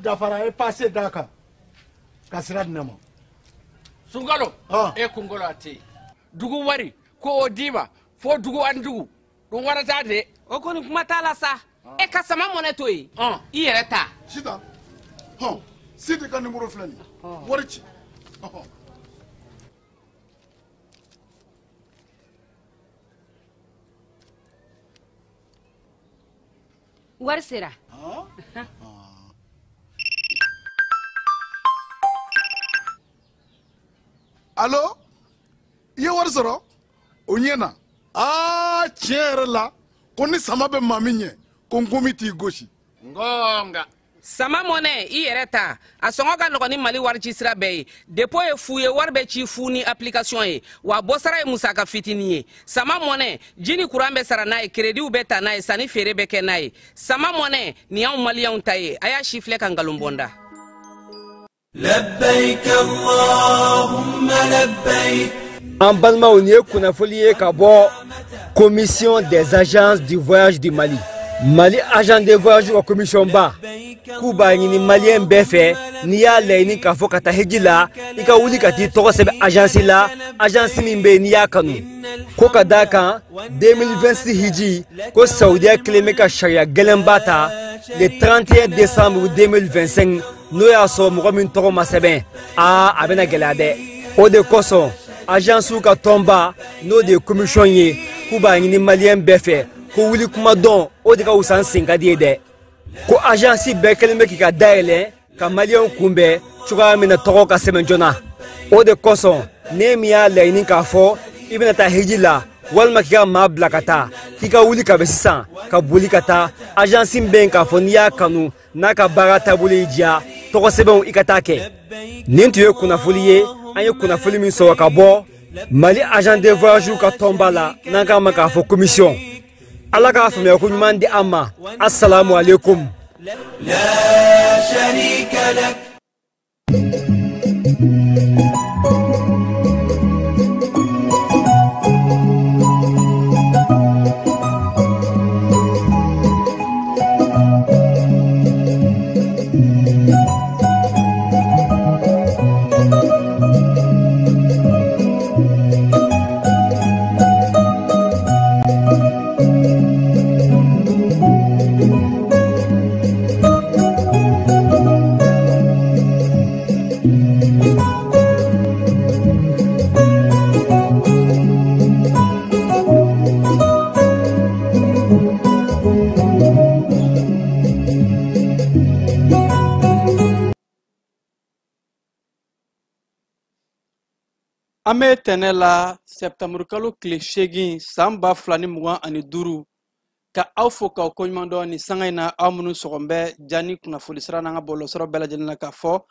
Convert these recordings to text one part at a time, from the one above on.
dafara a ye passe d'a kan ka sira di ne ma. Sunkalo e kunkolo a tɛ yen dugu wari ko o d'i ma fo dugu ani dugu dun wara t'a de. O kɔni kuma t'a la sa e ka sama mɔnɛ to yen i yɛrɛ ta. Sitan hɔn Sidi ka numéro filɛ nin ye wari ci. Wari sera. Allo i ye wari sɔrɔ o ɲɛna aa tiɲɛ yɛrɛ la ko ni sama bɛ maa min ɲɛ ko nkomi t'i gosi. Ngonga. Sama mɔnɛ i yɛrɛ ta a sɔngɔ ka nɔgɔn ni Mali wari ci sira bɛɛ ye dépôt ye fu ye wari bɛ ci fu ni application ye wa bɔsara ye musaka fitinin ye sama mɔnɛ ji ni kuran bɛ sara n'a ye créditw bɛ ta n'a ye sanni feere bɛ kɛ n'a ye sama mɔnɛ nin y'anw maliyɛnw ta ye a y'a si filɛ ka nkalon bɔ n da. Labbayk Allahumma labbayk. An balimaw nin ye kunnafoli ye ka bɔ commission des agences du voyage du Mali. Mali agent de voyage ka commission ba k'u b'a ɲini maliyɛn bɛɛ fɛ n'i y'a laɲini k'a fɔ ka taa hiji la i ka wuli ka t'i tɔgɔ sɛbɛn agence la agence min bɛ yen n'i y'a kanu ko ka d'a kan 2026 hiji ko Saudiya kelen bɛ ka sariya gɛlɛnba ta le 31 décembre 2025 n'o y'a sɔrɔ mɔgɔ min tɔgɔ ma sɛbɛn aa a bɛna gɛlɛya dɛ o de kosɔn agencew ka tɔnba n'o de ye commission ye k'u b'a ɲini maliyɛn bɛɛ fɛ ko wuli kuma dɔn o de ka wusa n sen ka di ye dɛ ko agence bɛɛ kɛlen bɛ k'i ka dayɛlɛ ka maliyɛnw kunbɛn cogoya min na tɔgɔ ka sɛbɛn joona o de kosɔn ne min y'a laɲini k'a fɔ i bɛna taa hiji la walima k'i ka maa bila ka taa k'i ka wuli ka bɛ sisan ka boli ka taa agence bɛ yen k'a fɔ n'i y'a kanu n'a ka baara taabolo y'i diya tɔgɔ sɛbɛnw i ka taa kɛ nin tun ye kunnafoli ye an ye kunnafoli min sɔrɔ ka bɔ Mali agent de voyage ka tɔnba la n'an k'a ma k'a fɔ commission. Ala k'a faamuya ko ɲuman di an ma assalamu alaikum. La sharika lak. An bɛ tɛnɛ la sɛptanburu kalo tile 8 san 2025 ka aw fo k'aw koɲuman dɔn nin sanga in na aw minnu sɔgɔn bɛ ja ni kunnafoni sira n'an ka bɔlɔlɔsira bɛɛ lajɛlen na k'a fɔ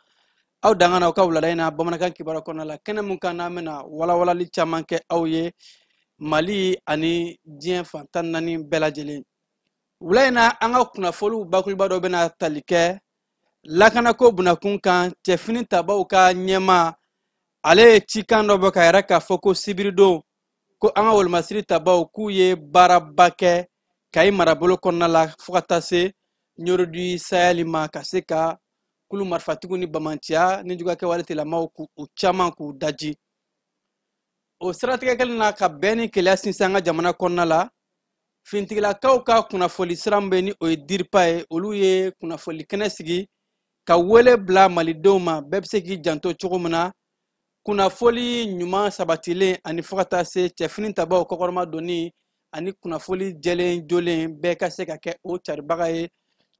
aw danga na aw ka wulada in na bamanankan kibaruya kɔnɔna la kɛnɛ mun kan n'an bɛna walawalali caman kɛ aw ye Mali ani diɲɛ fan 14 bɛɛ lajɛlen. Wula in na an ka kunnafoniw bakuruba dɔ bɛna tali kɛ lakanako bunakun kan cɛfini tabaw ka ɲɛmaa ale ye cikan dɔ bɔ ka yɛrɛ k'a fɔ ko sibiridon ko an ka wolomasiri tabaw k'u ye baaraba kɛ Kayi marabolo kɔnɔna la fo ka taa se Ɲorodi sayali ma ka se ka kulu marifatigiw ni bamanciya ni juguya kɛwale tilamaw k'u caman k'u daji. O siratigɛ kelen na ka bɛn ni keleya sinsin an ka jamana kɔnɔna la fintigilakaw ka kunnafoli sira min bɛ ni o ye DIRPA ye olu ye kunnafoli kɛnɛ sigi ka wele bila malidenw ma bɛɛ bɛ se k'i janto cogo min na kunnafoli ɲuman sabatilen ani fo ka taa se cɛfini tabaw kɔkɔrɔma donni ani kunnafoli jɛlen jolen bɛɛ ka se ka kɛ o caribaga ye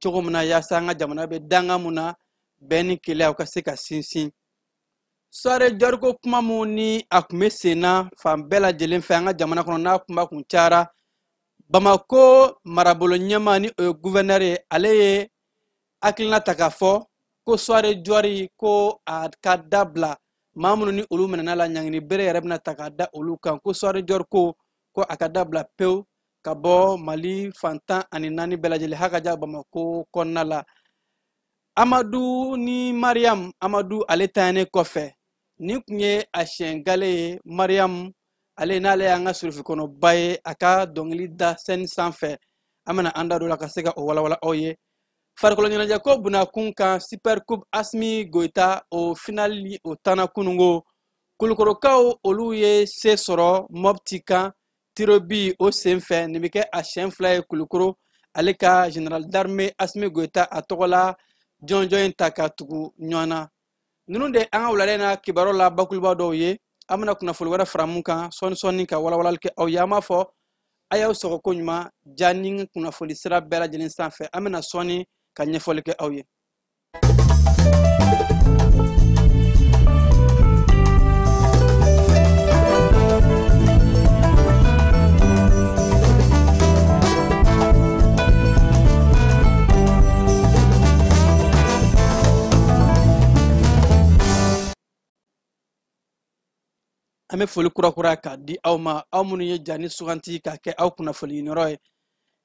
cogo min na yaasa an ka jamana bɛ danga mun na bɛn ni keleya ka se ka sinsin. Soirée jariko kuma mun ni a kun bɛ sen na fan bɛɛ lajɛlen fɛ an ka jamana kɔnɔ n'a kuma kun cayara Bamako marabolo ɲɛmaa ni o ye gouverneur ye ale ye hakilina ta k'a fɔ ko soirée jɔri ko a ka dabila maa minnu ni olu minɛna la ɲangini bere yɛrɛ bɛna ta k'a da olu kan ko soirée jɔri ko a ka dabila pewu ka bɔ Mali fan 14 bɛɛ lajɛlen haka ja Bamako kɔnɔna la. Amadu ni Mariam Amadu ale taɲanen kɔfɛ nin kun ye a siɲɛ gale ye Mariam ale n'ale y'an ka surufikɔnɔba ye a ka dɔnkili da sɛni sanfɛ an bɛna an da don la ka se ka o walawala aw ye. Farikolo ɲɛnajɛko bunakun kan, Super Coupe Asimi Goyita, o finali o tanna kunungo. Kulukorokaw olu ye se sɔrɔ Mopti kan tirobi o senfɛ. Nin bɛ kɛ a siɲɛ 2 ye Kulukoro ale ka général d'armée Asimi Goyita a tɔgɔ la jɔnjɔn in ta ka tugu ɲɔgɔn na. Ninnu de an ka wulada in na kibaruyaw la bakuruba dɔw ye. An bɛna kunnafoni wɛrɛ fara mun kan sɔɔni sɔɔni ka walawalali kɛ aw ye. An b'a fɔ a y'aw sɔgɔ ko ɲuman ja ni kunnafoni sira bɛɛ lajɛlen sanfɛ. An bɛna sɔɔni ka ɲɛfɔli kɛ aw ye. An bɛ foli kurakura k'a di aw ma, aw minnu ye ja ni suganti k'a kɛ aw kunnafoni ɲiniyɔrɔ ye.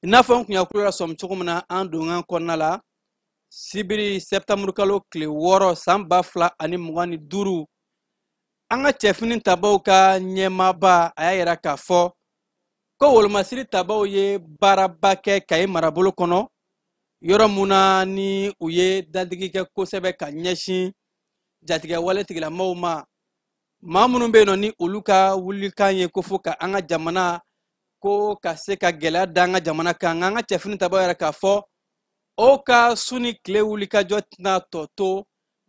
I n'a fɔ n kun y'a kulo lasɔmi cogo min na an donkan kɔnɔna la, sibiri sɛptanburu kalo tile 6 san 2025, an ka cɛfini tabaw ka ɲɛmaaba a y'a yira k'a fɔ ko wolomasiri tabaw ye baaraba kɛ Kayi marabolo kɔnɔ, yɔrɔ mun na ni u ye dadigi kɛ kosɛbɛ ka ɲɛsin jatigɛwale tigilamɔgɔw ma. Maa minnu bɛ yen nɔ ni olu ka wulikan ye ko fo ka an ka jamana ko ka se ka gɛlɛya da an ka jamana kan, nka an ka cɛfini tabaw yɛrɛ k'a fɔ o ka su ni tile wulikajɔ tɛna tɔ to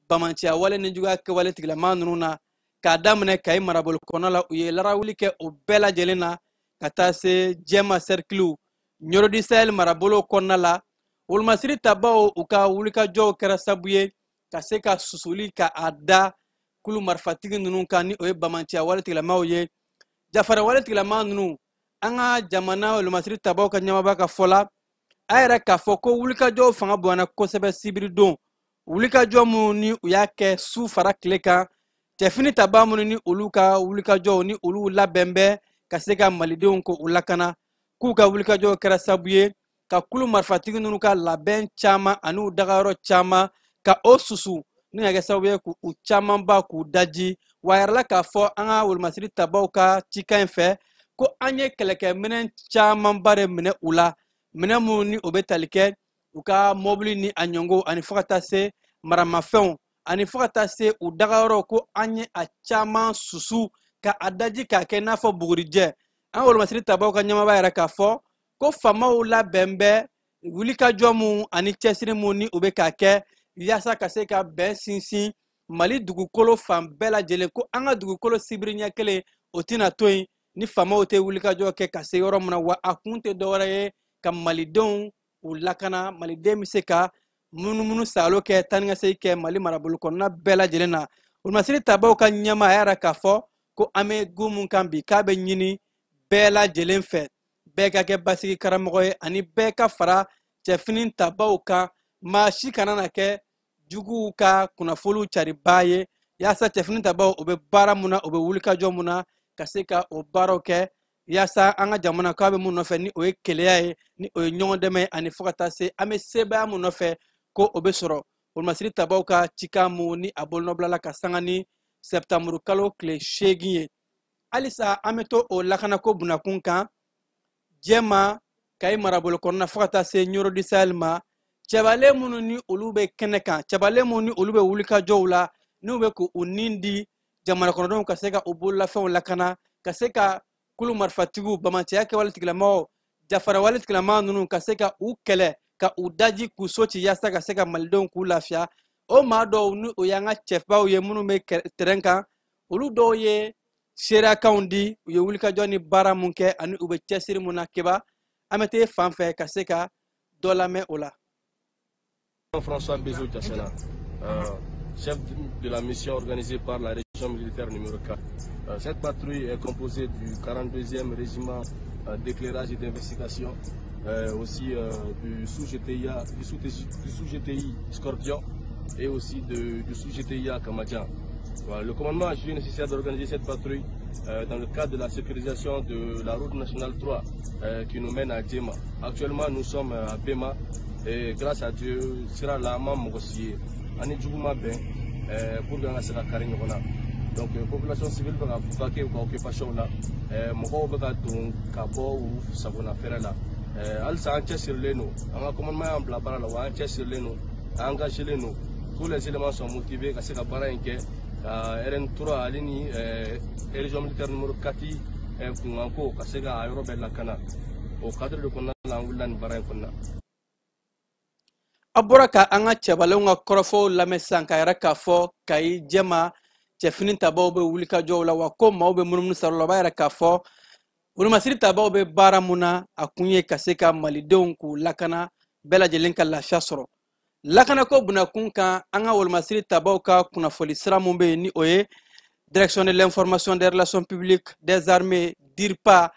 bamanciya wale ni juguya kɛwale tigilamaa ninnu na. K'a daminɛ Kayi marabolo kɔnɔ la, u ye larawuli kɛ o bɛɛ lajɛlen na ka taa se Jɛma sɛrikiliw Ɲɔrɔ du Sahel marabolo kɔnɔna la. Wolomasiri tabaw u ka wulikajɔw kɛra sababu ye ka se ka susuli ka a da kulu marifatigi ninnu kan, ni o ye bamanciya wale tigilamaaw ye. Jafara wale tigilamaa ninnu, an ka jamana wolomasiri tabaw ka ɲɛmaaba ka fɔ la, a yɛrɛ k'a fɔ ko wulikajɔw fanga bonyana kosɛbɛ sibiridon. Wulikajɔ minnu ni u y'a kɛ su fara tile kan, cɛfini taba minnu ni olu ka wulikajɔw ni olu labɛn bɛ ka se ka malidenw ko u lakana, k'u ka wulikajɔw kɛra sababu ye ka kulu marifatigi ninnu ka labɛn caman ani u dagayɔrɔ caman ka o susu, ni ka kɛ sababu ye k'u camanba k'u daji. Wa a yɛrɛ la k'a fɔ an ka wolomasiri tabaw ka cikan in fɛ ko an ye kɛlɛkɛminɛn camanba de minɛ u la, minɛn minnu ni o bɛ tali kɛ u ka mɔbili ni a ɲɔngo ani fo ka taa se maramafɛnw ani fo ka taa se u dagayɔrɔ, ko an ye a caman susu ka a daji k'a kɛ i n'a fɔ bugurijɛ. An wolomasiri tabaw ka ɲɛmaaba yɛrɛ k'a fɔ ko faamaw labɛn bɛ wulikajɔ mun ani cɛsiri mun ni u bɛ k'a kɛ yaasa ka se ka bɛn sinsin Mali dugukolo fan bɛɛ lajɛlen, ko an ka dugukolo sibiri ɲɛ kelen o tɛna to yen ni faamaw tɛ wulikajɔ kɛ ka se yɔrɔ min na. Wa a kun tɛ dɔwɛrɛ ye ka malidenw u lakana, maliden bɛ se ka munumunu salo kɛ taa ni ka segin kɛ Mali marabolo kɔnɔna bɛɛ lajɛlen na. Wolomasiri tabaw ka ɲɛmaa a y'a yira k'a fɔ ko an bɛ gun mun kan bi, k'a bɛ ɲini bɛɛ lajɛlen fɛ, bɛɛ ka kɛ basigi karamɔgɔ ye ani bɛɛ ka fara cɛfini tabaw kan, maa si kana na kɛ juguw ka kunnafoniw cariba ye, yaasa cɛfini tabaw u bɛ baara mun na, u bɛ wulikajɔ mun na, ka se ka o baaraw kɛ yaasa an ka jamana k'a bɛ mun nɔfɛ ni o ye keleya ye, ni o ye ɲɔgɔn dɛmɛ ye, ani fo ka taa se an bɛ sebaaya mun nɔfɛ ko o bɛ sɔrɔ. Wolomasiri tabaw ka cikan mun ni a bolonɔbilala ka sanga ni sɛptanburu kalo tile 8 ye. Halisa an bɛ to o lakanako bunakun kan, Jɛma Kayi marabolo kɔnɔna fo ka taa se Ɲɔrɔ du Sahel ma, cɛbalen minnu ni olu bɛ kɛnɛ kan, cɛbalen minnu ni olu bɛ wulikajɔw la, n'u bɛ k'u nin di jamana kɔnɔdenw ka se ka u bololafɛnw lakana, ka se ka kulu marifatigiw, bamanciya kɛwale tigilamɔgɔw, jafarawale tigilamɔgɔ ninnu ka se ka u kɛlɛ, ka u daji k'u so ci yaasa ka se ka malidenw k'u lafiya. O maa dɔw ni o y'an ka cɛbaw ye minnu bɛ terrain kan, olu dɔw ye seereyakanw di, u ye wulikajɔ ni baara mun kɛ ani u bɛ cɛsiri mun na. Keba, an bɛ t'e fan fɛ ka se ka dɔ lamɛn o la. François Bézo Diassana, chef de la mission organisée par la région militaire numéro 4. Cette patrouille est composée du 42e régiment d'éclairage et d'investigation, aussi du sous-GTIA, du sous-GTI Scorpion et aussi du sous-GTIA Kamadjan. Voilà, le commandement a jugé nécessaire d'organiser cette patrouille dans le cadre de la sécurisation de la route nationale 3 qui nous mène à Djema. Actuellement, nous sommes à Bema et grâce à Dieu, sera la Mogossier, Ani Djouguma Ben, pour gagner la Karine. Donc, population civile va vaquer ou occupation là, mɔgɔw bɛ ka don ka bɔ u sagona fɛrɛ la. Halisa an cɛsirilen don, an ka commandement y'an bila baara la, wa an cɛsirilen don, an engagélen don. Tous les éléments sont motivés ka se ka baara in kɛ ka RN3 ale ni région militaire numéro 4 kunkanko ka se ka a yɔrɔ bɛɛ lakana. O cadre de kɔnɔna la, an wulila nin baara in kɔnɔna. A bɔra ka an ka cɛbalenw ka kɔrɔfɔw lamɛn sisan, k'a yɛrɛ k'a fɔ Kayi jɛma cɛfini tabaw bɛ wulikajɔw la, wa ko maaw bɛ munumunu sara la. O b'a yɛrɛ k'a fɔ wolomasiri tabaw bɛ baara mun na, a kun ye ka se ka malidenw k'u lakana, bɛɛ lajɛlen ka lafiya sɔrɔ lakanako bunakun kan. An ka wolomasiri tabaw ka kunnafoni sira mun bɛ yen, ni o ye Direction de l'information des relations publiques des armées, DIRPA,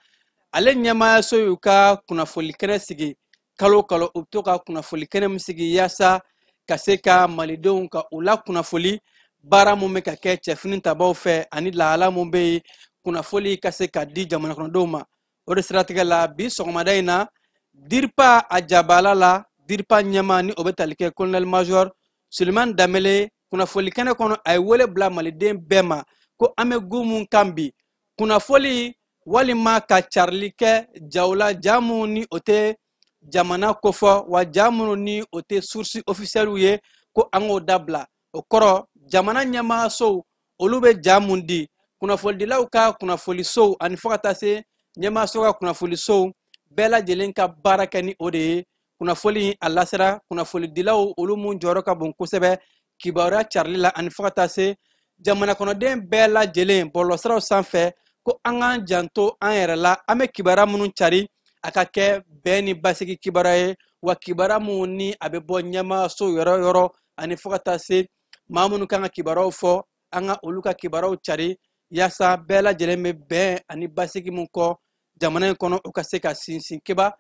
ale ɲɛmaayaso y'u ka kunnafoni kɛnɛ sigi kalo o kalo. U bɛ to ka kunnafoni kɛnɛ min sigi yaasa ka se ka malidenw ka u la kunnafoli baara mun bɛ ka kɛ cɛfini tabaw fɛ, ani lahala mun bɛ yen, kunnafoli ka se ka di jamana kɔnɔdenw ma. O de siratigɛ la, bi sɔgɔmada in na, DIRPA a jabala la, DIRPA ɲɛmaa, ni o bɛ tali kɛ colonel major Suleiman Danbele, kunnafoli kɛnɛ kɔnɔ, a ye wele bila maliden bɛɛ ma ko an bɛ gun mun kan bi, kunnafoli walima ka carili kɛ jaw la, ja mun ni o tɛ jamana kofɔ, wa ja minnu ni o tɛ source officielle ye, ko an k'o dabila. O kɔrɔ, jamana ɲɛmaasow olu bɛ ja mun di, kunnafonidilaw ka kunnafonisow ani fo ka taa se ɲɛmaaso ka kunnafonisow, bɛɛ lajɛlen ka baara kɛ ni o de ye. Kunnafoni a lasera kunnafonidilaw olu mun jɔyɔrɔ ka bon kosɛbɛ kibaruya carili la, ani fo ka taa se jamana kɔnɔden bɛɛ lajɛlen bɔlɔlɔsiraw sanfɛ, ko an k'an janto an yɛrɛ la, an bɛ kibaruya minnu cari, a ka kɛ bɛn ni basigi kibaruya ye, wa kibaruya minnu ni a bɛ bɔ ɲɛmaaso yɔrɔ yɔrɔ, ani fo ka taa se maa minnu kan ka kibaruyaw fɔ, an ka olu ka kibaruyaw cari yaasa bɛɛ lajɛlen bɛ bɛn ani basigi mun kɔ jamana in kɔnɔ, o ka se ka sinsin keba.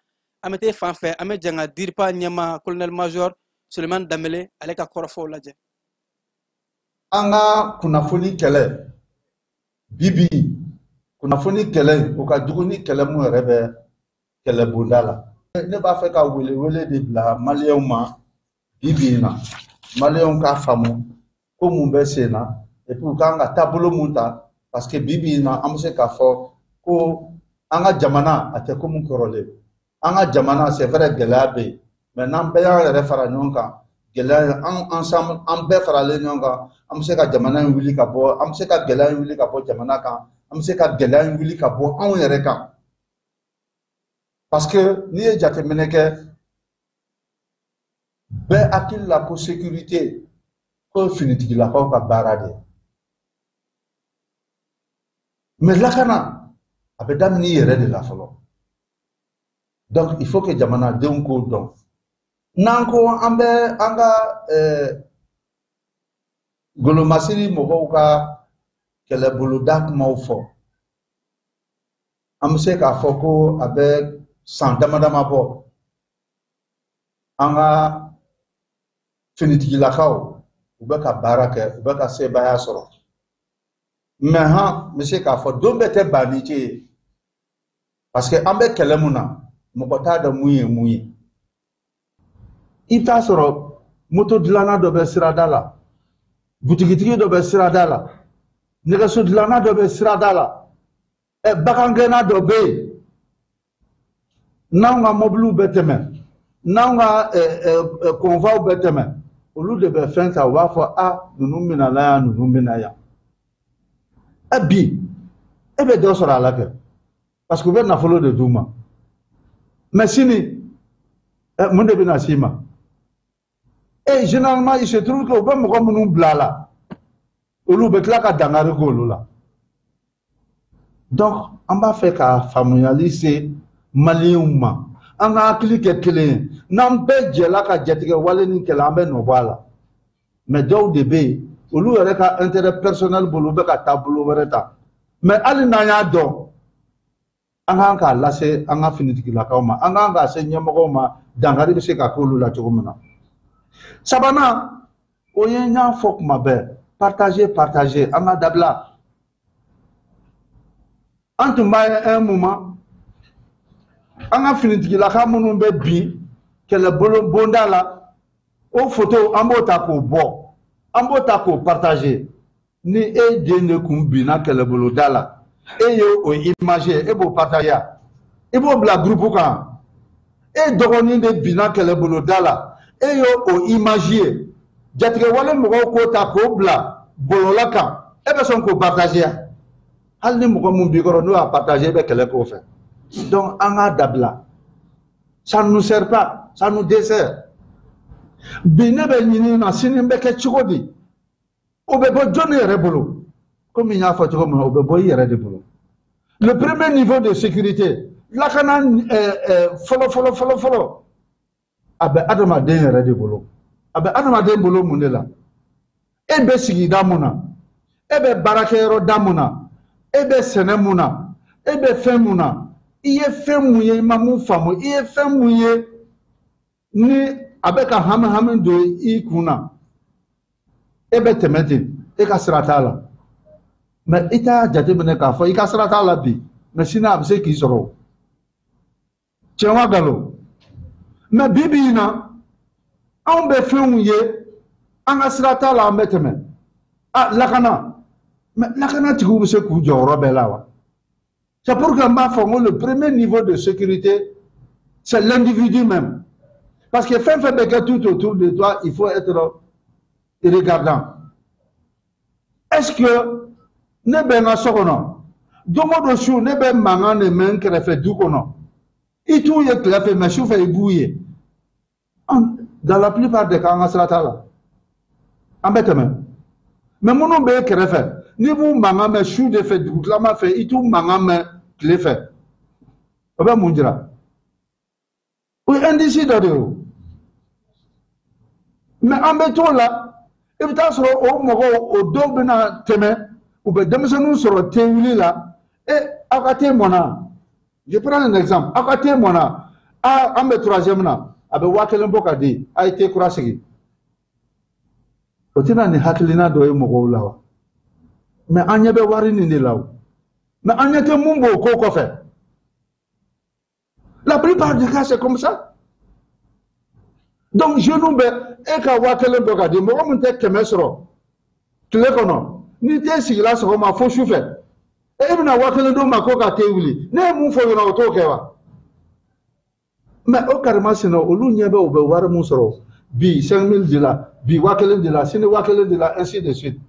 An bɛ taa fan fɛ, an bɛ jɛn ka DIRPA ɲɛmaa colonel major Suleiman Danbele ale ka kɔrɔfɔw lajɛ. An ka kunnafoni kɛlɛ bibi, kunnafoni kɛlɛ o ka jugu ni kɛlɛ mun yɛrɛ bɛ kɛlɛbonda la. Ne b'a fɛ ka welewele de bila maliyɛnw ma bibi in na. Maliyɛnw k'a faamu ko mun bɛ sen na, et puis u kan ka taabolo mun ta, parce que bibi in na, an bɛ se k'a fɔ ko an ka jamana a tɛ komi kɔrɔlen. An ka jamana, c'est vrai, gɛlɛya bɛ yen, mais n'an bɛɛ y'an yɛrɛ fara ɲɔgɔn kan, gɛlɛya an ensemble, an bɛɛ faralen ɲɔgɔn kan, an bɛ se ka jamana in wuli ka bɔ, an bɛ se ka gɛlɛya in wuli ka bɔ jamana kan, an bɛ se ka gɛlɛya in wuli ka bɔ anw yɛrɛ kan. Parce que n'i ye jateminɛ kɛ, bɛɛ hakili la ko sécurité ko finitigilakaw ka baara de ye, mais lakana a bɛ daminɛ i yɛrɛ de la fɔlɔ. Donc il faut que jamanadenw k'o dɔn. N'an ko an bɛ an ka golomasiri mɔgɔw ka kɛlɛboloda kumaw fɔ, an bɛ se k'a fɔ ko a bɛ san dama dama bɔ, an ka finitigilakaw u bɛ ka baara kɛ, u bɛ ka sebaaya sɔrɔ. Mais han, n bɛ se k'a fɔ don bɛɛ tɛ ban ni ce ye, parce que an bɛ kɛlɛ mun na, mɔgɔ t'a dɔn mun ye mun ye. I bɛ taa sɔrɔ moto dilanna dɔ bɛ sirada la, butigitigi dɔ bɛ sirada la, nɛgɛso dilanna dɔ bɛ sirada la, bagangɛnna dɔ bɛ yen. N'anw ka mɔbiliw bɛ tɛmɛ, n'anw ka convoiw bɛ tɛmɛ, olu de bɛ fɛn ta, u b'a fɔ a ninnu bɛna na yan, ninnu bɛna yan. Bi e bɛ dɔ sɔrɔ a la kɛ, parce que u bɛ nafolo de d'u ma. Mais sini, mun de bɛna s'i ma? Et généralement, il se trouve que u bɛ mɔgɔ minnu bila a la, olu bɛ tila ka dankari k'olu la. Donc an b'a fɛ ka faamuyali se maliyɛnw ma, an ka hakili kɛ kelen ye. N'an bɛɛ jɛla ka jatigɛ wale ni kɛlɛ, an bɛ nɔ bɔ a la. Mais dɔw de bɛ yen, olu yɛrɛ ka intérêt personnel bolo, u bɛ ka taabolo wɛrɛ ta. Mais hali n'an y'a dɔn, an kan k'a lase an ka finitigilakaw ma, an kan k'a se ɲɛmɔgɔw ma, dankari bɛ se ka k'olu la cogo min na. Sabanan, o ye n y'a fɔ kuma bɛɛ, partager, partager, an ka dabila. An tun b'a ye un moment, an ka finitigilaka minnu bɛ bin kɛlɛbolo bonda la, o photo an b'o ta k'o bɔ, an b'o ta k'o partager. Ni e den de kun binna kɛlɛboloda la, e ye o image ye, e b'o partager, i b'o bila groupe kan. E dɔgɔnin de binna kɛlɛboloda la, e y'o o image ye, jatigɛwale mɔgɔw k'o ta k'o bila bɔlɔlɔ kan, e bɛ sɔn k'o partager ya? Hali ni mɔgɔ mun b'i kɔrɔ n'o y'a partager, e bɛ kɛlɛ k'o fɛ. Donc an k'a dabila, ça ne nous sert pas, ça nous dessert. Bi ne bɛ ɲini na, sini bɛ kɛ cogo di? O bɛ bɔ jɔnni yɛrɛ bolo? Komi n y'a fɔ cogo min na, o bɛ bɔ i yɛrɛ de bolo. Le premier niveau de sécurité, lakana fɔlɔ fɔlɔ fɔlɔ fɔlɔ, a bɛ adamaden yɛrɛ de bolo. A bɛ adamaden bolo mun de la? E bɛ sigida mun na? E bɛ baarakɛyɔrɔ da mun na? E bɛ sɛnɛ mun na? E bɛ fɛn mun na? I ye fɛn mun ye, i ma mun faamu? I ye fɛn mun ye ni a bɛ ka hami hami don i kun na? E bɛ tɛmɛ ten, e ka sira t'a la. Mais i t'a jateminɛ k'a fɔ i ka sira t'a la bi, mais sini a bɛ se k'i sɔrɔ. Tiɲɛ wa nkalon? Mais bi bi in na, anw bɛ fɛnw ye, an ka sira t'a la, an bɛ tɛmɛ. A lakana, mais lakana tigiw bɛ se k'u jɔyɔrɔ bɛɛ la wa? C'est pourquoi n b'a fɔ n ko le premier niveau de sécurité, c'est l'individu même. Parce que fɛn fɛn bɛ kɛ tout autour de toi, il faut être regardant. Est-ce que ne bɛ n ka so kɔnɔ, don o don su ne bɛ mankan de mɛn n kɛrɛfɛ du kɔnɔ? I t'u ye tile fɛ, mais sufɛ i b'u ye. Dans la plupart des cas, an ka sira t'a la, an bɛ tɛmɛ. Mais minnu bɛ kɛrɛfɛ, n'i b'u mankan mɛn su de fɛ, dugutilama fɛ, i t'u mankan mɛn tile fɛ, o bɛ mun jira? O ye indice dɔ de ye o. Mais an bɛ t'o la, i bɛ taa sɔrɔ o mɔgɔw, o dɔw bɛna tɛmɛ, u bɛ denmisɛnninw sɔrɔ te wuli la. E, aw ka te mɔnna. Je prends un exemple. Aw ka te mɔnna. Ah, an bɛ troisième na, a bɛ 1000 bɔ ka di, a ye te kura sigi. O tɛna nin hakilina dɔ ye mɔgɔw la wa? Mais an ɲɛ bɛ wari nin de la o. Mais an ɲɛ tɛ mun b'o ko kɔfɛ. La plupart des cas, c'est comme ça. Donc jeunes bɛ e ka 1000 bɔ ka di, mɔgɔ min tɛ 100 sɔrɔ tile kɔnɔ, n'i t'e sigila sɔgɔma fo su fɛ, e bɛna 1000 d'o ma ko ka te wuli, ne ye mun fɔ ɲɛna, o t'o kɛ wa? Mais o karimasina, olu ɲɛ bɛ u bɛ wari mun sɔrɔ bi, 5000 de la bi, 1000 de la sini, 1000 de la, ainsi de suite.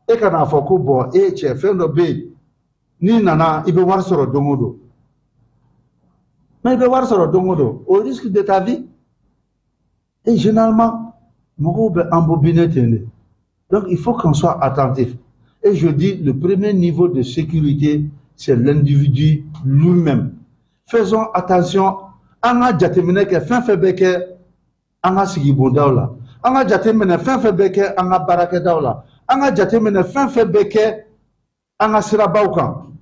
E kana fɔ ko bɔn, e cɛ, fɛn dɔ bɛ yen, n'i nana i bɛ wari sɔrɔ don o don. Mais i bɛ wari sɔrɔ don o don au risque de ta vie. Et généralement, mɔgɔw bɛ embobiner ten de. Donc il faut qu'on soit attentif. Et je dis, le premier niveau de sécurité, c'est l'individu lui-même. Faisons attention. An ka jateminɛ kɛ fɛn fɛn bɛ kɛ an ka sigibondaw la. An ka jateminɛ fɛn fɛn bɛ kɛ an ka baarakɛdaw la. An ka jateminɛ fɛn fɛn bɛ kɛ an ka sirabaw kan.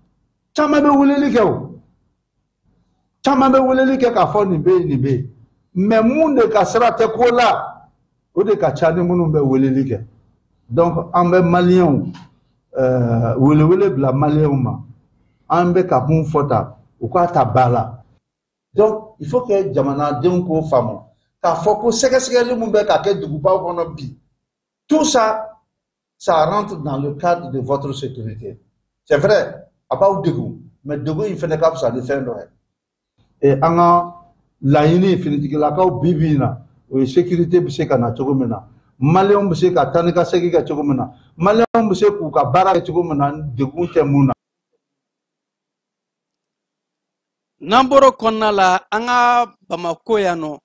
Caman bɛ weleli kɛ o. Caman bɛ weleli kɛ k'a fɔ nin bɛ yen, nin bɛ yen. Mais mun de ka sira tɛ ko la, o de ka ca ni minnu bɛ weleli kɛ. Donc an bɛ maliyɛnw welewele bila maliyɛnw ma. An bɛ ka mun fɔ tan, u k'a ta ba la. Donc il faut que jamanadenw k'o faamu k'a fɔ ko sɛgɛsɛgɛli mun bɛ ka kɛ dugubaw kɔnɔ bi, tout ça, ça rentre dans le cadre de votre sécurité. C'est vrai, a b'aw degun, mais degun in fɛnɛ ka fisa ni fɛn dɔ ye. Et an ka laɲini finitigilakaw bi bi in na, o ye sécurité bɛ se ka na cogo min na, maliyɛnw bɛ se ka taa ni ka segin kɛ cogo min na, maliyɛnw bɛ se k'u ka baara kɛ cogo min na, degun tɛ mun na. N'an bɔr'o kɔnɔna la, an ka Bamako yan nɔ,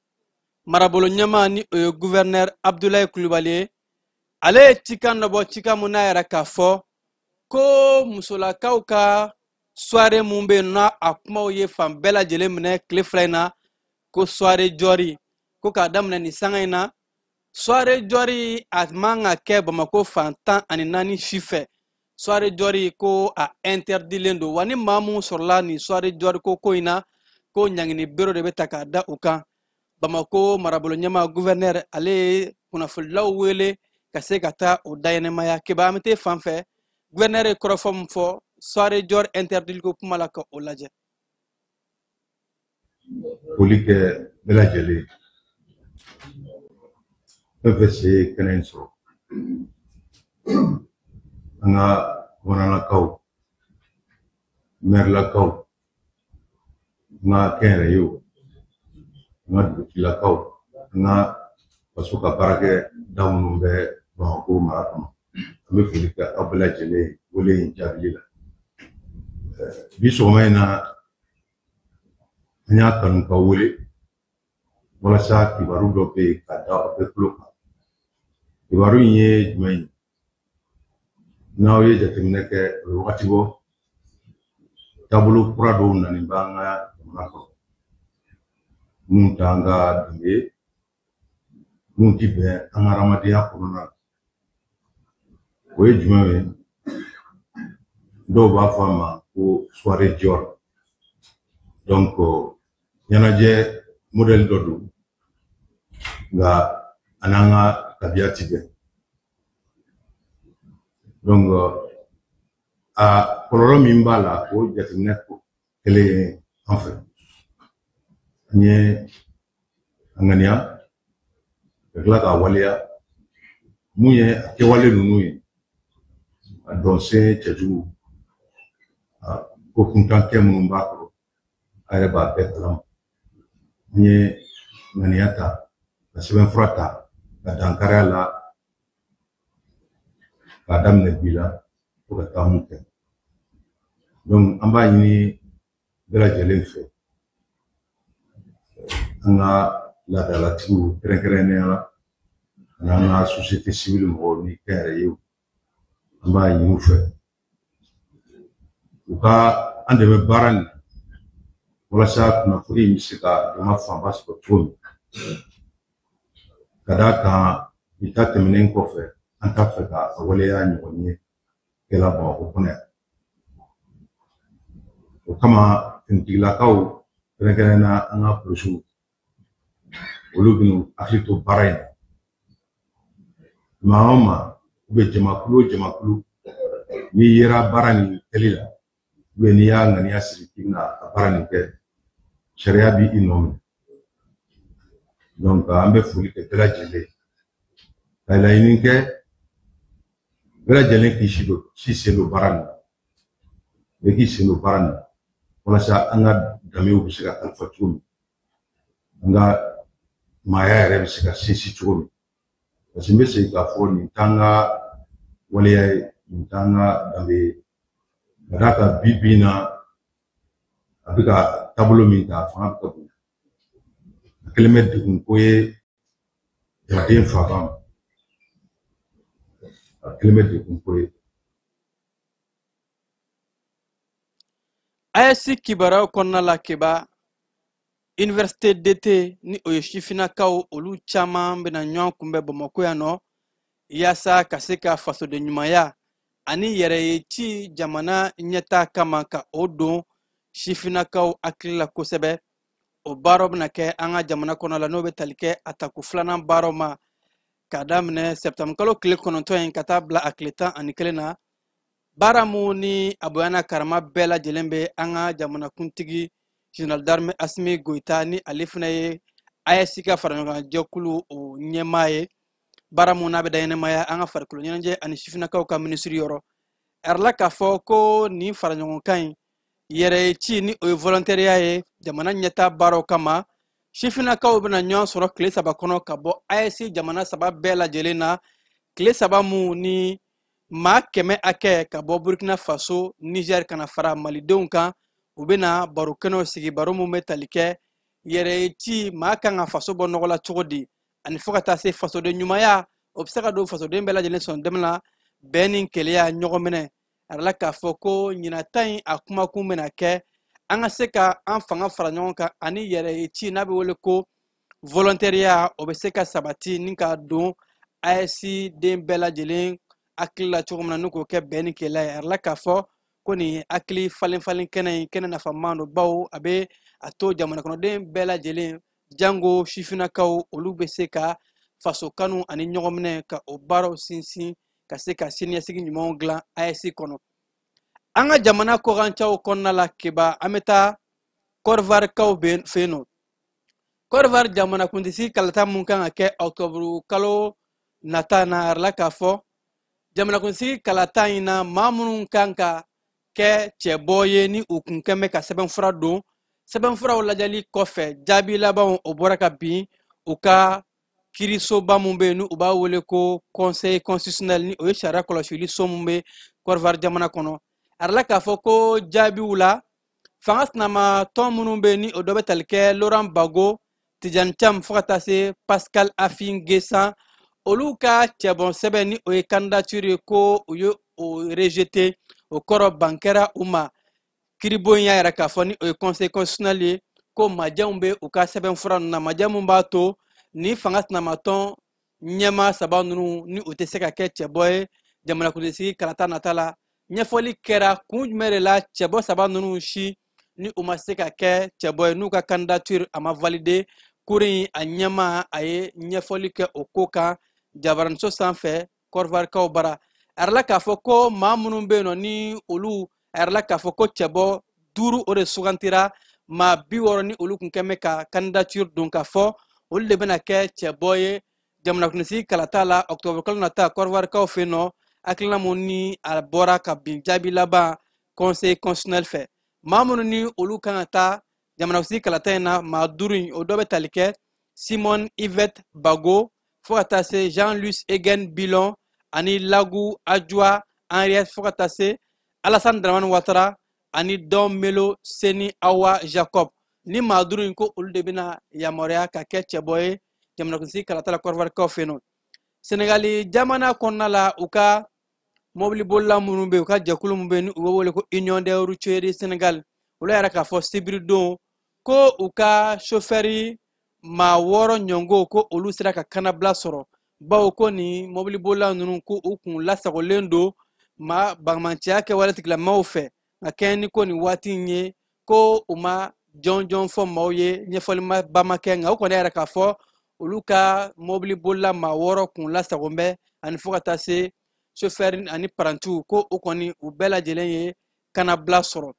marabolo ɲɛmaa ni o ye gouverneur Abdoulaye Coulibaly ye, ale ye cikan dɔ bɔ, cikan mun n'a yɛrɛ k'a fɔ ko musolakaw ka soirée mun bɛ yen n'a a kumaw ye fan bɛɛ lajɛlen minɛ tile 2 in na, ko soirée jɔri, ko k'a daminɛ nin sanga in na, soirée jɔri a man ka kɛ Bamako fan 14 si fɛ. Soirée jɔri ko a interdilen don wa, ni maa mun sɔrɔla nin soirée jɔri ko in na, ko ɲangini bere de bɛ ta k'a da u kan. Bamako marabolo ɲɛmaa gouverneur ale ye kunnafonidilaw wele ka se ka taa o dayɛnɛmaya. Keba, an bɛ t'e fan fɛ. Gouverneur ye kɔrɔfɔ min fɔ soirée jɔri interdit ko kuma la, ka o lajɛ. Foli kɛ bɛɛ lajɛlen, fɛn fɛn se ye kɛnɛ in sɔrɔ, an ka bamananlakaw, mɛrilakaw, an ka kɛnyɛrɛyew, an ka dugutigilakaw, an ka faso ka baarakɛda minnu bɛ Bamakɔ mara kɔnɔ, an bɛ foli kɛ aw bɛɛ lajɛlen wele in jaabili la. Bi sɔgɔma in na, an y'a kanu ka wele walasa kibaru dɔ bɛ yen ka da aw bɛɛ tulo kan. Kibaru in ye jumɛn ye? N'aw ye jateminɛ kɛ, o ye wagati bɔ, taabolo kura dɔw nalen b'an ka jamana kɔnɔ minnu t'an ka danbe ye, minnu ti bɛn an ka hadamadenya kɔnɔna na. O ye jumɛn ye? Dɔw b'a fɔ a ma ko soirée Dior. Donc ɲɛnajɛ modèle dɔ don, nka a n'an ka tabiya ti bɛn. Donc a kɔlɔlɔ min b'a la, o jateminɛ kɛlen an fɛ, an ye a ŋaniya ka tila k'a waleya. Mun ye a kɛwale ninnu ye, a dɔnsen cɛjugu, a ko kuntan kɛ minnu b'a kɔrɔ, a yɛrɛ b'a bɛɛ kalama. An ye ŋaniya ta ka sɛbɛnfura ta ka dankari a la k'a daminɛ bi la fo ka taa mun kɛ. Donc an b'a ɲini bɛɛ lajɛlen fɛ, an ka laadalatigiw kɛrɛnkɛrɛnnenya la, ani an ka société civile mɔgɔw ni kɛnyɛrɛyew, an b'a ɲini u fɛ u ka an dɛmɛ baara nin na walasa kunnafoni in bɛ se ka jama fanba sɔrɔ cogo min. Ka d'a kan, bi ta tɛmɛnen kɔfɛ, an t'a fɛ ka a waleya ɲɔgɔn ye kɛla Bamakɔ kɔnɔ yan. O kama, finitigilakaw, kɛrɛnkɛrɛnnenya la an ka polisiw, olu bɛn'u hakili to baara in na. Maa o maa, jamakulu o jamakulu, n'i yera baara nin kɛli la, n'i y'a ŋaniya siri k'i bɛna a baara nin kɛ, sariya b'i nɔ minɛ. Donc an bɛ foli kɛ bɛɛ lajɛlen, ka laɲini kɛ bɛɛ lajɛlen k'i si sen don baara nin na, bɛɛ k'i sen don baara nin na walasa an ka danbew bɛ se ka kalifa cogo min, an ka maaya yɛrɛ bɛ se ka sinsin cogo min. Parce que n bɛ segin k'a fɔ, nin t'an ka waleya ye, nin t'an ka danbe ye. Ka d'a kan, bi bi in na, a bɛ ka taabolo min ta, a fanga bɛ ka bonya, a kɛlen bɛ degun ko ye jamanaden fanba ma, a kɛlen bɛ degun ko ye. AES kibaruyaw kɔnɔna la, Keba, université d'été ni o ye sifinnakaw, olu caman bɛna ɲɔgɔn kunbɛn Bamakɔ yan nɔ yaasa ka se ka fasoden ɲumanya ani yɛrɛye ci jamana ɲɛtaa kama, ka o don sifinnakaw hakili la kosɛbɛ. O baaraw bɛna kɛ an ka jamana kɔnɔ la, n'o bɛ tali kɛ a tako filanan baaraw ma, k'a daminɛ sɛptanburu kalo tile 9 in ka taa bila a tile 11 na. Baara mun ni a bonya n'a karama bɛɛ lajɛlen bɛ an ka jamanakuntigi général d'armée Assimi Goïta, ni ale fana ye AES ka faraɲɔgɔnkan o ɲɛmaa ye. Baara mun n'a bɛ da ɲɛnɛmaya an ka farikolo ɲɛnajɛ ani sifinnakaw ka minisiri yɔrɔ. A yirala k'a fɔ ko nin faraɲɔgɔnkan in, yɛrɛ ci ni o ye volontariat ye jamana ɲɛtaa baaraw kama, sifinnakaw bɛna ɲɔgɔn sɔrɔ tile 3 kɔnɔ ka bɔ AES jamana 3 bɛɛ lajɛlen na. Tile 3 mun ni maa 100 hakɛ ka bɔ Burkina Faso, Niger ka na fara malidenw kan, u bɛna baro kɛnɛw sigi, baro mun bɛ tali kɛ yɛrɛ ci, maa kan ka faso bɔ nɔgɔ la cogo di, ani fo ka taa se fasoden ɲumanya, o bɛ se ka don fasoden bɛɛ lajɛlen sɔn dɛmɛ la, bɛn ni kelenya, ɲɔgɔn minɛ. A yirala k'a fɔ ko ɲinata in a kumakun bɛna kɛ an ka se ka an fanga fara ɲɔgɔn kan ani yɛrɛ ci n'a bɛ wele ko volontariat, o bɛ se ka sabati ni ka don AES den bɛɛ lajɛlen hakili la cogo min na, n'u k'o kɛ bɛn ni kelenya ye. A yirala k'a fɔ ko nin hakili falen falen kɛnɛ in, kɛnɛ nafama don, bawo a bɛ a to jamana kɔnɔden bɛɛ lajɛlen, jango sifinnakaw, olu bɛ se ka faso kanu ani ɲɔgɔn minɛ ka o baaraw sinsin ka se ka siniɲɛsigi ɲumanw dilan AES kɔnɔ. An ka jamana kɔkancaw kɔnɔna la, Keba, an bɛ taa Kɔdiwarikaw fɛ yen nɔ. Kɔdiwari jamanakuntigi kalata mun kan ka kɛ ɔkutɔburu kalo nata na, a yirala k'a fɔ jamanakuntigi kalata in na, maa minnu kan ka kɛ cɛbɔ ye ni u kun kɛn bɛ ka sɛbɛnfura don Sɛbɛnfuraw lajɛli kɔfɛ, jaabi labanw o bɔra ka bin u ka kiirisoba mun bɛ yen, ni u b'a wele ko Conseil constitutionnel, ni o ye sariya kɔlɔsili so mun bɛ Côte d'Ivoire jamana kɔnɔ. A yirala k'a fɔ ko jaabiw la, fanga sinama tɔn minnu bɛ yen, ni o dɔ bɛ tali kɛ Laurent Gbagbo, Tidjane Thiam, fo ka taa se Pascal Affi N'Guessan, olu ka cɛbɔn sɛbɛn, ni o ye candidature ye, ko u ye o rejeté. O kɔrɔ, ban kɛra u ma. Kiiribon y'a yira k'a fɔ, ni o ye Conseil constitutionnel ye, ko majɛnw bɛ u ka sɛbɛnfura ninnu na, majɛ mun b'a to ni fanga sinamatɔn ɲɛmaa saba ninnu, ni u tɛ se ka kɛ cɛbɔ ye jamanakuntigi kalata nata la. Ɲɛfɔli kɛra kun jumɛn de la cɛbɔ saba ninnu si ni u ma se ka kɛ cɛbɔ ye, n'u ka candidature a ma validé. Cour in a ɲɛmaa, a ye ɲɛfɔli kɛ o ko kan jabaraniso sanfɛ Kɔdiwarikaw bara. A yirala k'a fɔ ko maa minnu bɛ yen nɔ, ni olu, a yirala k'a fɔ ko cɛbɔ 5 o de sugantira maa 60 ni olu kun kɛn bɛ ka candidature don, k'a fɔ olu de bɛna kɛ cɛbɔ ye jamanakuntigi kalata la octobre kalo nata Kɔdiwarikaw fɛ yen nɔ. Hakilina mun ni a bɔra ka bin jaabi laban Conseil constitutionnel fɛ, maa minnu ni olu kan ka taa jamanakuntigi kalata in na, maa 5 in, o dɔ bɛ tali kɛ Simone Yvette Gbagbo, fo ka taa se Jean-Louis Egen Bilon ani Lagu Adjoa Henriette, fo ka taa se Alassane Dramane Ouattara ani Don Melo Seni Awa Jacob. Ni maa 5 in, ko olu de bɛna yamaruya ka kɛ cɛbɔ ye jamanakuntigi kalata la Kɔdiwarikaw fɛ yen nɔ. Senegali jamana kɔnɔna la, u ka mɔbilibolila minnu bɛ yen, u ka jɛkulu min bɛ yen, ni u bɛ wele ko Union des routiers du Sénégal, olu yɛrɛ k'a fɔ sibiridon ko u ka sofɛri maa 6 ɲɔngo, ko olu sera ka kannabila sɔrɔ, bawo ko nin mɔbilibolila ninnu, ko u kun lasagolen don maa bagamanciya kɛwale tigilamaaw fɛ. Nka kɛɲɛ ni ko nin waati in ye, ko u ma jɔnjɔn fɔ maaw ye, ɲɛfɔli ma ba ma kɛ, nka u kɔni yɛrɛ k'a fɔ olu ka mɔbilibolila maa 6 kun lasagon bɛ, ani fo ka taa se sofɛri ani parantiw, ko u kɔni u bɛɛ lajɛlen ye kannabila sɔrɔ.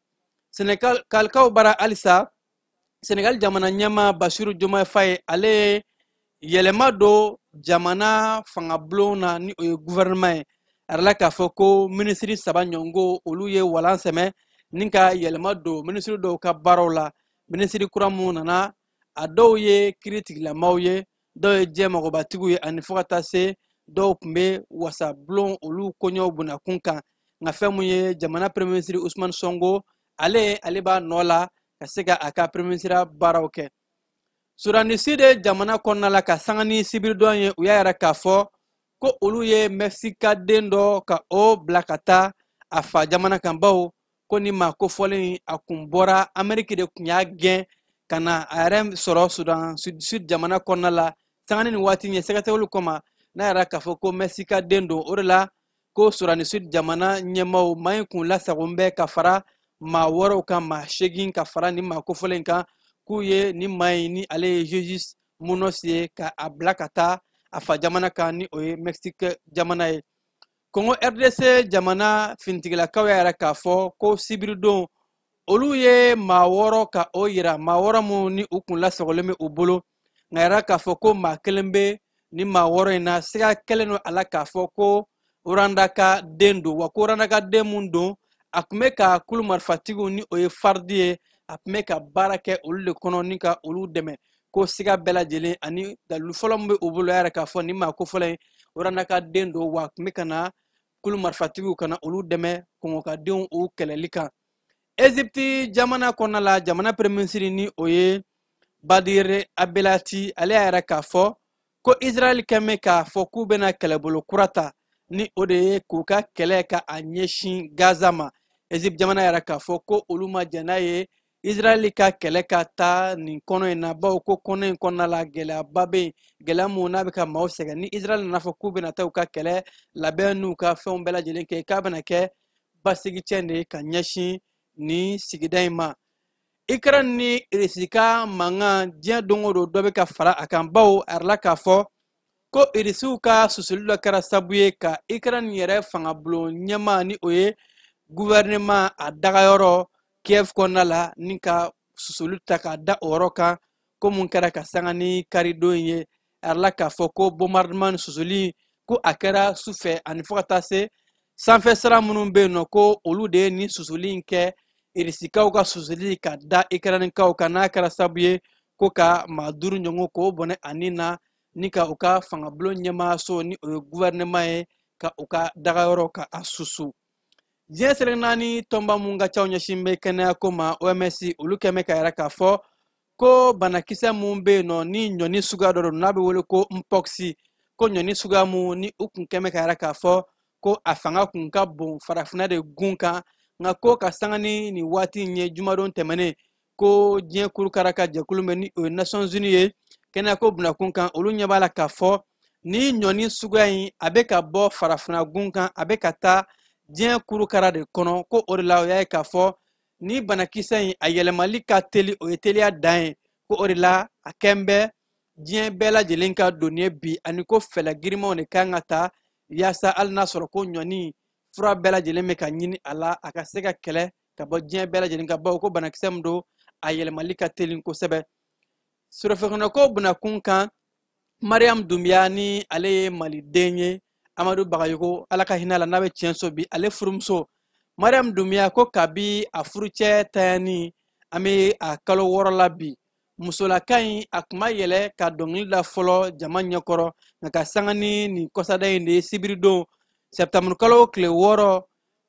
Senegalikaw bara halisa, Senegal jamana ɲɛmaa Basiru Diomaye Faye, ale ye yɛlɛma don jamana fangabulon na, ni o ye gouvernement ye. A yirala k'a fɔ ko minisiri 3 ɲɔngo, olu ye walan sɛmɛ ni ka yɛlɛma don minisiri dɔw ka baaraw la. Minisiri kura minnu nana, a dɔw ye kiiritigilamaw ye, dɔw ye diɲɛ magobatigiw ye, ani fo ka taa se dɔw tun bɛ wasabulon olu koɲɛw bunakun kan. Nka fɛn mun ye jamana premier ministre Ousmane Sonko, ale b'a nɔ la ka se ka a ka premier ministre baaraw kɛ. Sudan du Sud jamana kɔnɔna la, ka sanga ni sibiridon ye, u y'a yira k'a fɔ ko olu ye Mexique den dɔ ka o bila ka taa a fa jamana kan, bawo ko ni maa kofɔlen a kun bɔra Amérique de kun y'a gɛn ka na a yɛrɛ sɔrɔ Sudan Sud jamana kɔnɔna la. Sanga ni nin waati ɲɛ sɛgɛsɛgɛliw kɔma, n'a yɛrɛ k'a fɔ ko Mexique den don, o de la ko Sudan du Sud jamana ɲɛmaaw, maa in kun lasagon bɛ ka fara maa wɔɔrɔw kan, maa 8 ka fara ni maa kofɔlen kan, k'u ye ni maa in, ni ale ye Jesus Munoz ye, ka a bila ka taa a fa jamana kan, ni o ye Mexique jamana ye. Congo RDC jamana finitigilakaw y'a yira k'a fɔ ko sibiridon olu ye maa 6 ka o yira, maa 6 minnu ni u kun lasagolen bɛ u bolo. Nka yira k'a fɔ ko maa kelen bɛ ni maa 6 in na, siga kɛlen don a la k'a fɔ ko Rwanda ka den don, wa ko Rwanda ka den mun don, a tun bɛ ka kulu marifatigiw, ni o ye FARD ye, a tun bɛ ka baara kɛ olu de kɔnɔ ni ka olu dɛmɛ. Ko siga bɛɛ lajɛlen ani dalilu fɔlɔ min bɛ u bolo, yɛrɛ k'a fɔ ni maa kofɔlen in Rwanda ka den don, wa a tun bɛ ka na kulu marifatigiw ka na olu dɛmɛ Kɔngɔ ka denw u kɛlɛli kan. Egypte jamana kɔnɔna la, jamana premier ministre, ni o ye Badir Abdelati, ale y'a yira k'a fɔ ko Israël kɛn bɛ k'a fɔ k'u bɛna kɛlɛbolo kura ta, ni o de ye k'u ka kɛlɛ ka a ɲɛsin Gaza ma. Egypte jamana yɛrɛ k'a fɔ ko olu ma jɛn n'a ye Israël ka kɛlɛ ka taa nin kɔnɔ in na, bawo ko kɔnɔ in kɔnɔna la gɛlɛyaba bɛ yen, gɛlɛya mun n'a bɛ ka maaw sɛgɛn. Ni Israël nana fɔ k'u bɛna taa u ka kɛlɛ labɛn n'u ka fɛnw bɛɛ lajɛlen kɛ, k'a bɛna kɛ basigi cɛn de ye ka ɲɛsin nin sigida in ma. Ukraine ni Irisi ka mankan, diɲɛ don o don dɔ bɛ ka fara a kan, bawo a yirala k'a fɔ ko Irisiw ka susuli dɔ kɛra sababu ye ka Ukraine yɛrɛ fangabulon ɲɛmaa, ni o ye gouvernement a dagayɔrɔ Kiev kɔnɔna la, ni ka susuli ta k'a da o yɔrɔ kan, ko mun kɛra ka sanga ni karidon ye. A yirala k'a fɔ ko bombardement ni susuli, ko a kɛra su fɛ, ani fo ka taa se sanfɛ sira minnu bɛ yen nɔ, ko olu de ye nin susuli in kɛ Irisikaw ka susuli ka da Ikɛrɛnikaw kan n'a kɛra sababu ye ko ka maa 5 ɲɔgɔn k'o bɔnɛ ani na ni ka u ka fangabulon ɲɛmaaso ni o ye gouvernement ye ka u ka dagayɔrɔ ka a susu. Diɲɛ seleke naani tɔnba mun ka caw ɲɛsin bɛ kɛnɛyako ma OMS olu kɛn bɛ ka yira k'a fɔ ko banakisɛ mun bɛ yen nɔ ni ɲɔni suguya dɔ don n'a bɛ wele ko mpox, ko ɲɔni suguya mun ni u kun kɛn bɛ ka yira k'a fɔ ko a fanga kun ka bon farafinna de gun kan, nka ko ka sanga ni nin waati in ye jumadon tɛmɛnen ko diɲɛ kurukara ka jɛkulu bɛ ni o ye Nations Unies ye kɛnɛyako bunakun kan, olu ɲɛ b'a la k'a fɔ ni ɲɔni suguya in a bɛ ka bɔ farafinna gun kan a bɛ ka taa diɲɛ kurukara de kɔnɔ, ko o de la o y'a ye k'a fɔ ni banakisɛ in a yɛlɛmali ka teli o ye teliya dan ye, ko o de la a kɛn bɛ diɲɛ bɛɛ lajɛlen ka doni ye bi, ani ko fɛɛrɛ girinmanw de kan ka ta yaasa hali n'a sɔrɔ ko ɲɔni fura bɛɛ lajɛlen bɛ ka ɲini a la a ka se ka kɛlɛ ka bɔ diɲɛ bɛɛ lajɛlen kan, bawo ko banakisɛ min don a yɛlɛmali ka teli kosɛbɛ. Surɔfɛkɔnɔko bunakun kan, Mariam Doumbia ni ale ye maliden ye, Amadu Bagayogo ala ka hinɛ la n'a bɛ tiɲɛ so bi, ale furumuso Mariam Doumbia ko kabi a furucɛ tayani an bɛ a kalo 6 la bi, musolaka in a kun ma yɛlɛ ka dɔnkili da fɔlɔ jama ɲɛkɔrɔ, nka ka sanga ni nin kɔsada in de ye sibiridon septembre kalo tile 6,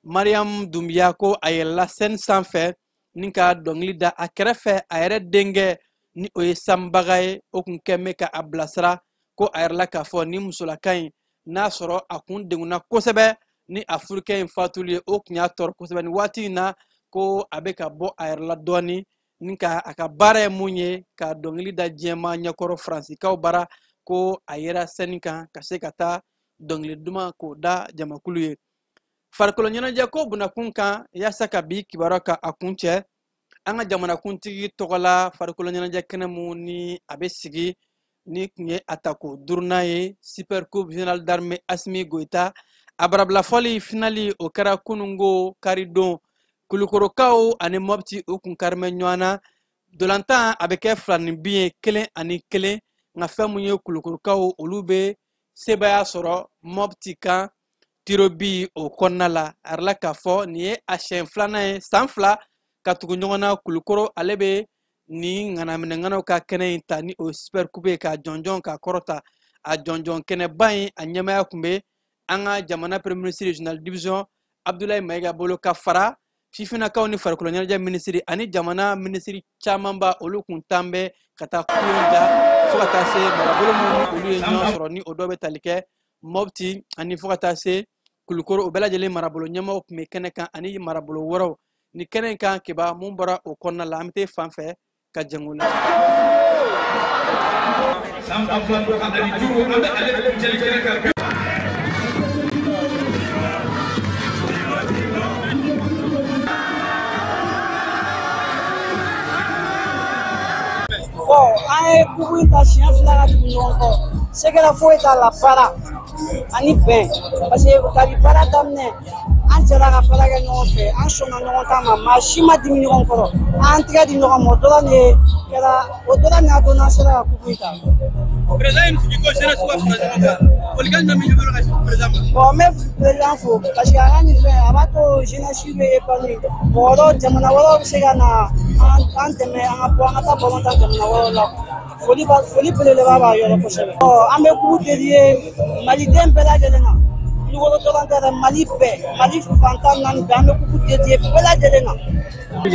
Mariam Doumbia ko a yɛlɛla scène sanfɛ ni ka dɔnkili da a kɛrɛfɛ a yɛrɛ denkɛ ni o ye Sanbaga ye, o kun kɛn bɛ ka a bilasira, ko a yɛrɛ la k'a fɔ ni musolaka in n'a sɔrɔ a kun degunna kosɛbɛ ni a furukɛ in fatuli ye, o kun y'a tɔɔrɔ kosɛbɛ nin waati in na, ko a bɛ ka bɔ a yɛrɛ la dɔɔni ni ka a ka baara ye mun ye ka dɔnkili da diɲɛmaa ɲɛkɔrɔ Faransikaw bara, ko a yera sɛni kan ka se ka taa dɔnkili duman k'o da jamakulu ye. Farikolo ɲɛnajɛ ko bunakun kan, yaasa ka bi kibaruya ka a kun cɛ, an ka jamanakuntigi tɔgɔ la farikolo ɲɛnajɛ kɛnɛ mun ni a bɛ sigi ni kun ye a tako 5nan ye Super Coupe Générale d'Armée Assimi Goïta, a barabilafɔli finali o kɛra kunungo karidon, Kulukorokaw ani Mopti u kun karimɛ ɲɔgɔn na, dolantan a bɛ kɛ 2 ni ye 1-1, nka fɛn mun ye Kulukorokaw olu bɛ sebaaya sɔrɔ Mopti kan tiro bi o kɔnɔna la. A yɛrɛ la k'a fɔ nin ye a siɲɛ 2nan ye san 2 ka tugu ɲɔgɔn na, Kulukoro ale bɛ ni ŋanaminɛŋanaw ka kɛnɛ in ta ni o Super Coupe ye ka jɔnjɔn ka kɔrɔta. A jɔnjɔn kɛnɛba in a ɲɛmaya kun bɛ an ka jamana premier ministre général division Abdoulaye Maïga bolo, ka fara sifinnakaw ni farikolo ɲɛnajɛ minisiri ani jamana minisiri camanba olu kun tan bɛ ka taa kulon da fo ka taa se marabolo minnu olu ye ɲɔgɔn sɔrɔ ni o dɔ bɛ tali kɛ Mopti ani fo ka taa se Kulukoro, o bɛɛ lajɛlen marabolo ɲɛmaaw tun bɛ kɛnɛ kan ani marabolo wɛrɛw ni kɛnɛ in kan. Keba mun bɔra o kɔnɔna la, an bɛ taa fan fɛ ka jango la. San 2025 an bɛ ale kuncɛli kɛnɛ kan. Bon, an ye kupu in ta siɲɛ 2 ka tugu ɲɔgɔn kɔ, sɛgɛrɛ foyi t'a la, baara ani bɛn, parce que kabi baara daminɛ an jɛra ka baara kɛ ɲɔgɔn fɛ, an sɔnna ɲɔgɔn ta ma, maa si ma dimi ɲɔgɔn kɔrɔ, an tɛgɛ di ɲɔgɔn ma, o dɔrɔn de kɛra, o dɔrɔn de y'a to n'an sera ka kupu in ta. Président ye nin sigi ko jeunesse ka fara ɲɔgɔn kan, folikan jumɛn b'i bolo ka sin président ma? Bon, n bɛ président fo parce que a ka nin fɛn a b'a to jeunesse bɛ épanouir, mɔgɔ wɛrɛw jamana wɛrɛw bɛ se ka na an dɛmɛ an ka bɔ an ka taa balon ta jamana wɛrɛw la. Foli ba foli belebeleba b'a yɔrɔ kosɛbɛ. Ɔ an bɛ kupu dédié maliden bɛɛ lajɛlen na, Kulukoro dɔrɔn tɛ dɛ, Mali bɛɛ, Mali fan 14 bɛɛ, an bɛ kupu dédié bɛɛ lajɛlen na.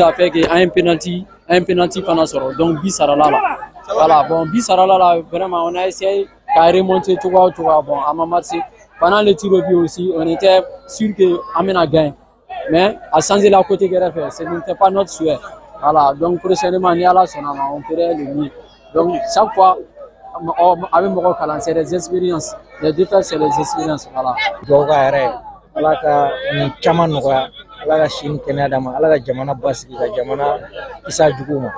A fait que an ye penalty fana sɔrɔ, donc bi sarala la. Voilà, bon, bi sarala la, vraiment on a essayé ka remonter cogoya o cogoya, bon, a ma marché. Pendant le tir au but aussi, on était sûr que an bɛna gagner, mais a changé la côté kɛrɛfɛ, ce n'était pas notre souhait. Voilà, donc prochainement ni Ala sɔnna ma, on ferait le mieux. Donc chaque fois a bɛ mɔgɔ kalan, c'est des expériences, les défaites c'est des expériences, voilà. Dugawu ka yɛrɛ Ala ka nin caman nɔgɔya, Ala ka si ni kɛnɛya d'a ma, Ala ka jamana basigi, ka jamana kisi a juguw ma.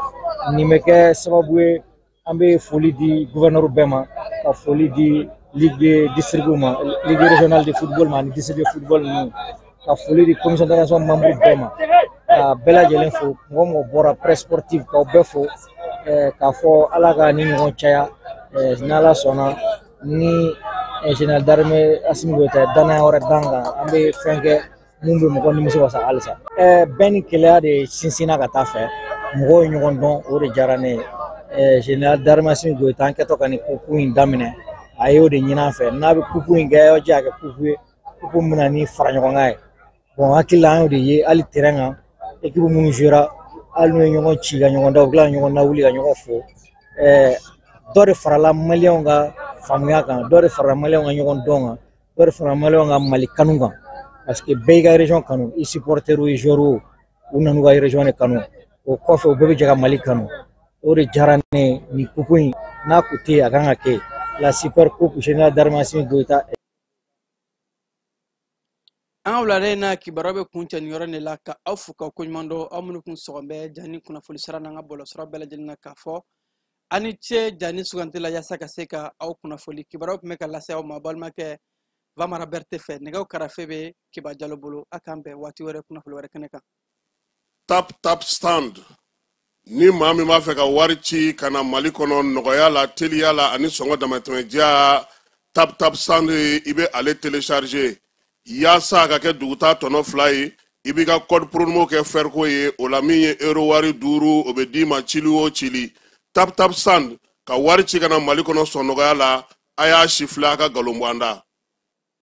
Nin bɛ kɛ sababu ye an bɛ foli di gouverneur bɛɛ ma, ka foli di ligue de district ma, ligue régionale de football ma ani district de football ninnu, ka foli di commission d'organisation membre bɛɛ ma, ka bɛɛ lajɛlen fo, mɔgɔ o mɔgɔ bɔra presse sportive k'aw bɛɛ fo, k'a fɔ Ala ka ni ɲɔgɔn caya, n'Ala sɔnna ni général d'armée Assimi Goïta ye danaya wɛrɛ d'an kan, an bɛ fɛn kɛ Mun bɛ mɔgɔ nimisi wasa halisa. Bɛɛ ni keleya de sinsinna ka taa fɛ, mɔgɔw ye ɲɔgɔn dɔn, o de diyara ne ye. Général d'armée Assimi Goïta, an kɛtɔ ka nin coupe in daminɛ, a y'o de ɲini an fɛ, n'a bɛ coupe in kɛ, aw jɛ a kɛ coupe ye, coupe min bɛna ni fara ɲɔgɔn kan ye. Bon, hakili la an y'o de ye hali terrain kan, équipe minnu jouera, hali n'u ye ɲɔgɔn ci ka ɲɔgɔn da, u bɛ tila ka ɲɔgɔn lawuli ka ɲɔgɔn fo. Dɔ de farala maliyɛnw ka faamuya kan, dɔ de farala maliyɛnw ka ɲɔgɔn dɔn kan, dɔ de farala maliyɛnw ka Mali kanu kan, parce que bɛɛ y'i ka région kanu, i supporter o, i joueur o, u nan'u ka région de kanu. O kɔfɛ, u bɛɛ bɛ jɛ ka Mali kanu. O de diyara ne ye. Nin coupe in, n'a kun tɛ yen, a kan ka kɛ la super coupe général d'armée Assimi Goïta. An ka wulada in na kibaruya bɛ kuncɛ nin yɔrɔ de la, ka aw fo ka koɲuman dɔn, aw minnu kun sɔgɔn bɛ Jani kunnafoni sira n'an ka bɔlɔlɔsira bɛɛ lajɛlen na, k'a fɔ aw ni ce Jani sugandi la yaasa ka se ka aw kunnafoli. Kibaruyaw tun bɛ ka lase aw ma balimakɛ Vamara Berete fɛ, nɛgɛw karafe bɛ Kiba Jalo bolo. A k'an bɛn waati wɛrɛ, kunnafoni wɛrɛ kɛnɛ kan. Tap Tap Send, ni maa min b'a fɛ ka wari ci ka na Mali kɔnɔ nɔgɔya la, teliya la ani sɔngɔ damatɛmɛdiya, Tap Tap Send, i bɛ ale télécharger yaasa a ka kɛ duguta tɔnɔ 2 ye. I b'i ka code promo kɛ fɛriko ye, o la min ye euro wari 5, o bɛ d'i ma cili o cili. Tap Tap Send, ka wari ci ka na Mali kɔnɔ sɔn nɔgɔya la. A y'a si filɛ, a ka nkalon bɔ an da.